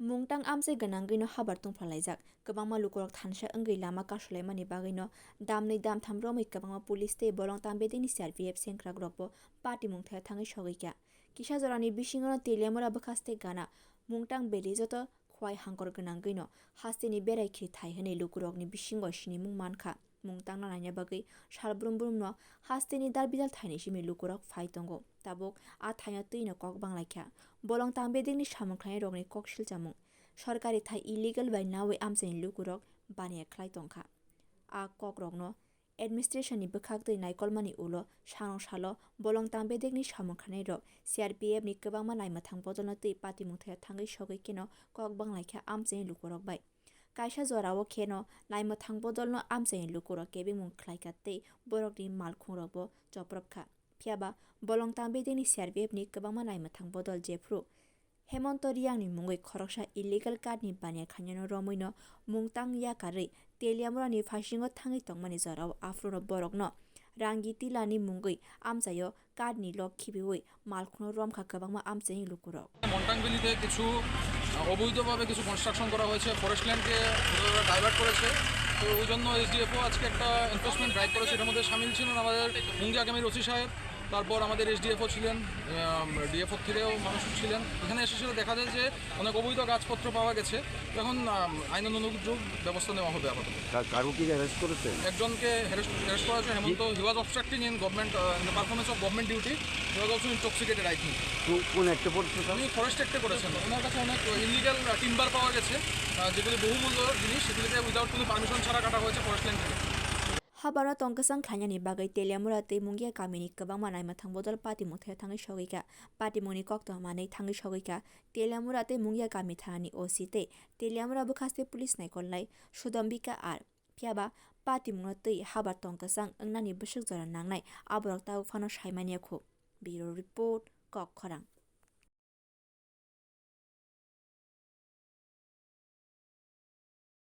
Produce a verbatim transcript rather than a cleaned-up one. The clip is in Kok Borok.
Mungtang amchai gwnangwino habar tungphalaijak. Kwbangma lukurok thansa wngwi lama kasulaimani bagwino damnwi damtham romwi kwbangma police tei bolong tang bedekni C R P F sengkrakrokbo patimung thaya thangwi sogwi kha. Kisa jorani bisingono Teliamura bwkhaste gana Mungtang valley joto khwai hangkor gwnangwino hasteni berai khiri thai hwnwi lukurokni bisingo sinimung mankha. Mungtangna naina bagwi sal brum brumno hasteni dal bidal thaini simi lukurok phai tongo. Tabuk a thaino twino kok banglaikha. Bolong tang bedekni samung khlainairokni kok silchamung. Sorkari thai illegal bai nawi amchaini lukurok baniya khlai tongkha. A kokrokno administration ni bwkhak twi naikolmani ulo sano salo bolong tang bedekni samung khlainairok C R P F ni kwbangma naimwthang bodolno twi patimung thaya thangwi sogwi kheno kok banglaikha amchaini lukurok bai. Kaisa jorao kheno naimwthang bodolno amchaini lukurok kebengmung khlaikha tei borokni malkhungrokbo chopropkha. Phiyaba bolong tang bedekni C R P F ni kwbangma naimwthang bodol jephru Hemonto Riyangni mungwi khoroksa illegal card ni baniya khainano romwino mungtang yakarwi Teliamurani phasingo thangwi tongmani jorao aphuru borokno Rangi Tilani mungwi amchaio card ni lok khibiwi malkhungno romkha kwbangma amchaini lukurok. মন্টাং ভ্যালিতে কিছু, আহ, অবৈধভাবে কিছু কনস্ট্রাকশন করা হয়েছে, ফরেস্ট ল্যান্ডকে ওরা ডাইভার্ট করেছে। তো ওই জন্য এসডিএফও আজকে একটা এনফোর্সমেন্ট ড্রাইভ করেছে। এটার মধ্যে সামিল ছিলেন আমাদের মুঙ্গি আগামীর ওসি সাহেব, তারপর আমাদের এসডিএফও ছিলেন, আহ, ডিএফও থেকেও মানুষ ছিলেন। এখানে এসে সেটা দেখা যায় যে অনেক অবৈধ কাজপত্র পাওয়া গেছে। এখন, আহ, আইনানুগ ব্যবস্থা নেওয়া হবে আপাতত। কা-, কারো কি অ্যারেস্ট করেছেন? একজনকে অ্যারেস্ট, অ্যারেস্ট করা হয়েছে, হেমন্ত, he was obstructing in government, uh, in the performance of government duty, he was also intoxicated, I think। কো-, কোন অ্যাক্টে পড়ছে স্যার? উনি ফরেস্ট অ্যাক্টে করেছেন। ওনার কাছে অনেক ইলিগাল টিম্বার পাওয়া গেছে, আহ, যেগুলি বহুমূল্য জিনিস, সেগুলিকে উইদাউট কোনো পারমিশন ছাড়া কাটা হয়েছে ফরেস্ট ল্যান্ড থেকে। Habano tongkwchang khlainani bagwi Teliamura tei Mungia kamini kwbangma naimwthang bodol patimung thaya thangwi sogwi kha. Patimungni koktwma manwi thangwi sogwi kha Teliamura tei Mungia kami thanani O C tei Teliamura bwkhaste police naikolnai Sudombika R. Phiyaba patimungno twi habar tongkwchang wngnani bwswk jora nangnai aborok tabuk phano saimanya khu. Bureau Report, Kok Khorang.